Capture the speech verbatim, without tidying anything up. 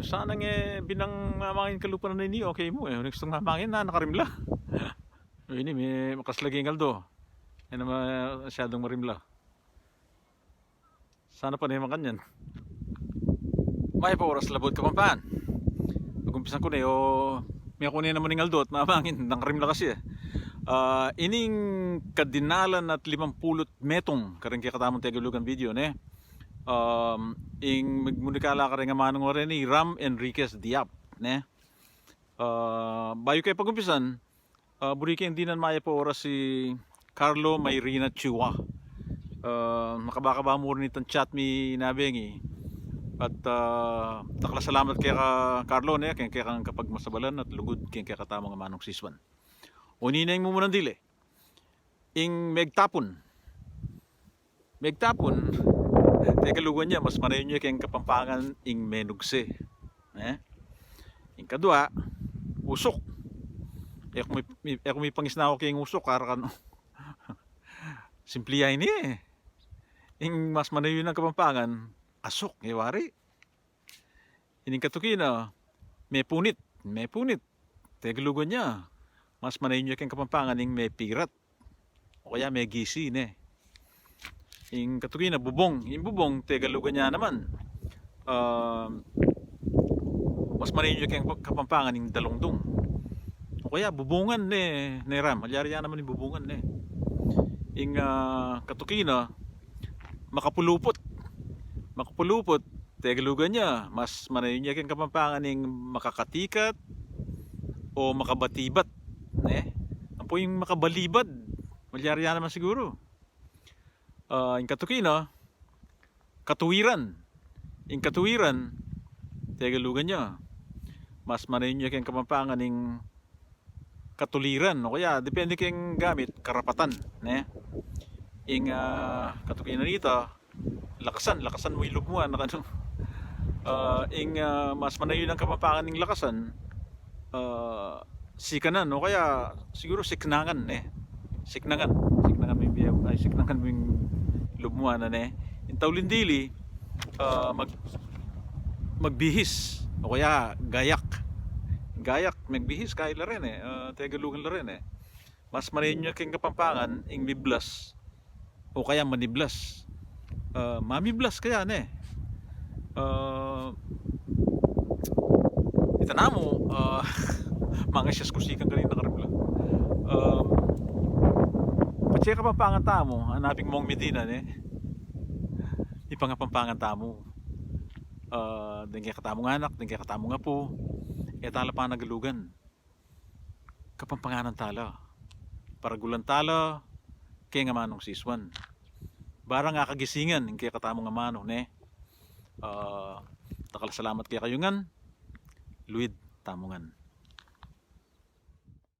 Sana nge binang mamangin kalupa na ini, okay mu e. Next tong mamangin na, nakarimla. Ini, me, makas lagi ing aldo. E na masyadung marimla. Sana pa ne makanyan. Mayap a oras, Labuad Kapampangan. Pagumpisan ku ne, o, me, aku ne naman ing aldo at mamangin, nakarimla kasi e. Ah, ining kadinalan at limampulu't metung karing kekatamung Tegalugan video, ne? Um, ing magmunikala karing amanung areni, Ram Enriquez Diab, ne? Ah, bayu ke pagumpisan, ah, buri keng dinan mayap a oras i Carlo Mayrina Chua. Ah, makabakaba mu rin itang chat mi nabengi. At, ah, dakal a salamat keka Carlo, ne, keng kekang kapagmasabalan at lugud keng kekatamung amanung sisuan. O, ini ing mumunang dile. Ing megtapun. Megtapun, Tegalugan ya, mas manayun ya keng Kapampangan ing menugse. E? Ing kadua, usuk. E ku mi, mi, e ku mipangisnawa keng usuk, ara kanu. Simple ya ini e. Ing mas manayun a Kapampangan, asuk, e wari. Ining katuki na, mepunit, mepunit. Tegalugan ya, mas manayun ya keng Kapampangan ing mepirat. O kaya megisi, ne? Ing katuki na, bubung. Ing bubung, Tegalugan ya naman, ah, mas manayun ya keng Kapampangan ing dalungdung. O kaya bubungan, ne, ne Ram. Malyari ya naman ing bubungan, ne? Ing, ah, katuki na, makapuluput. Makapuluput, Tegalugan ya, mas manayun ya keng Kapampangan ing makakatikat o makabatibat, ne? Ampo ing makabalibad, malyari ya naman siguru. Ah, ing katuki na, katuwiran. Ing katuwiran, Tegalugan ya, mas manayun ya keng Kapampangan ing katuliran, o kaya, depende keng gamit, karapatan, ne? Ing, ah, katuki na nita, lakasan, lakasan mu ing lub mu, a, na kanu. Ah, ing, ah, mas manayun a Kapampangan ing lakasan, ah, sikanan, o kaya, siguru siknangan, ne? Siknangan. Siknangan mu ing bie-, ay, siknangan mu ing lub mu, a, ne? Ing tauling dili, ah, mag-, magbihis, o kaya gayak. Gayak, magbihis, kaila rin e. Ah, Tegalugan la rin e. Mas manayun ya keng Kapampangan ing miblas, o kaya maniblas. Ah, mamiblas kaya, ne? Ah, ita namu, ah, mangasyas ku sikan kanita, karimla. Ah, patse Kapampangan tamu, anaping mong Medina, ne? Ipangapampangan tamu. Ah, deng kekatamung anak, deng kekatamung apu, e tala panagalugan. Kapampanganan tala. Paragulan tala keng amanung sisuan. Barang akagisingan ing kekatamung amanu, ne? Ah, dakal a salamat kekayu ngan. Luid tamu ngan.